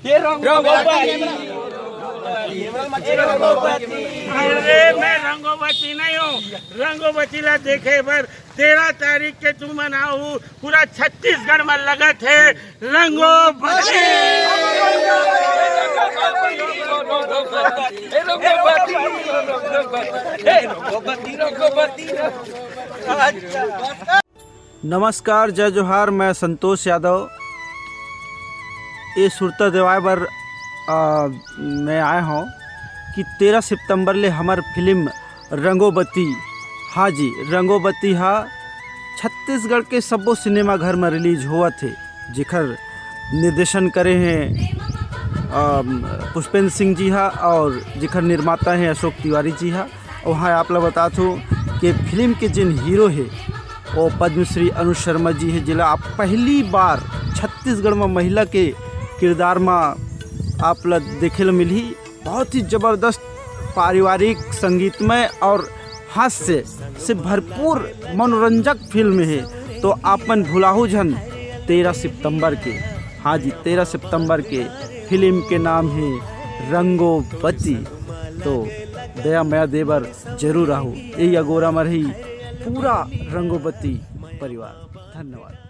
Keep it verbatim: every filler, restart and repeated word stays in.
अरे, मैं रंगोबती नहीं हूँ। रंगोबती ला देखे बर तेरह तारीख के तुमन आहू, पूरा छत्तीसगढ़ में लगत हे रंगोबती। नमस्कार, जय जोहार, मैं संतोष यादव। ये सुरता देवाय बर, आ, मैं आए हूँ कि तेरह सितंबर ले हमर फिल्म रंगोबती, हाँ जी, रंगोबती हा छत्तीसगढ़ के सब्बो सिनेमा घर में रिलीज होवत हे, जेकर निर्देशन करे हैं, अम, पुष्पेंद्र सिंह जी हा और जेकर निर्माता हैं अशोक तिवारी जी हा। वहाँ आप ला बतात हूँ कि फिल्म के जिन हीरो हे, वो पद्मश्री अनुज शर्मा जी हे, जिला आप पहली बार छत्तीसगढ़ में महिला के किरदार में आप ला देखे ला मिलही। बहुत ही जबरदस्त पारिवारिक, संगीतमय और हास्य से भरपूर मनोरंजक फिल्म हे। तो आपन भुलाहू झन तेरह सितंबर के, हाँ जी, तेरह सितंबर के फिल्म के नाम हे रंगोबती। तो दया मया देबर जरूर आहू। यही अगोरा में रही पूरा रंगोबती परिवार। धन्यवाद।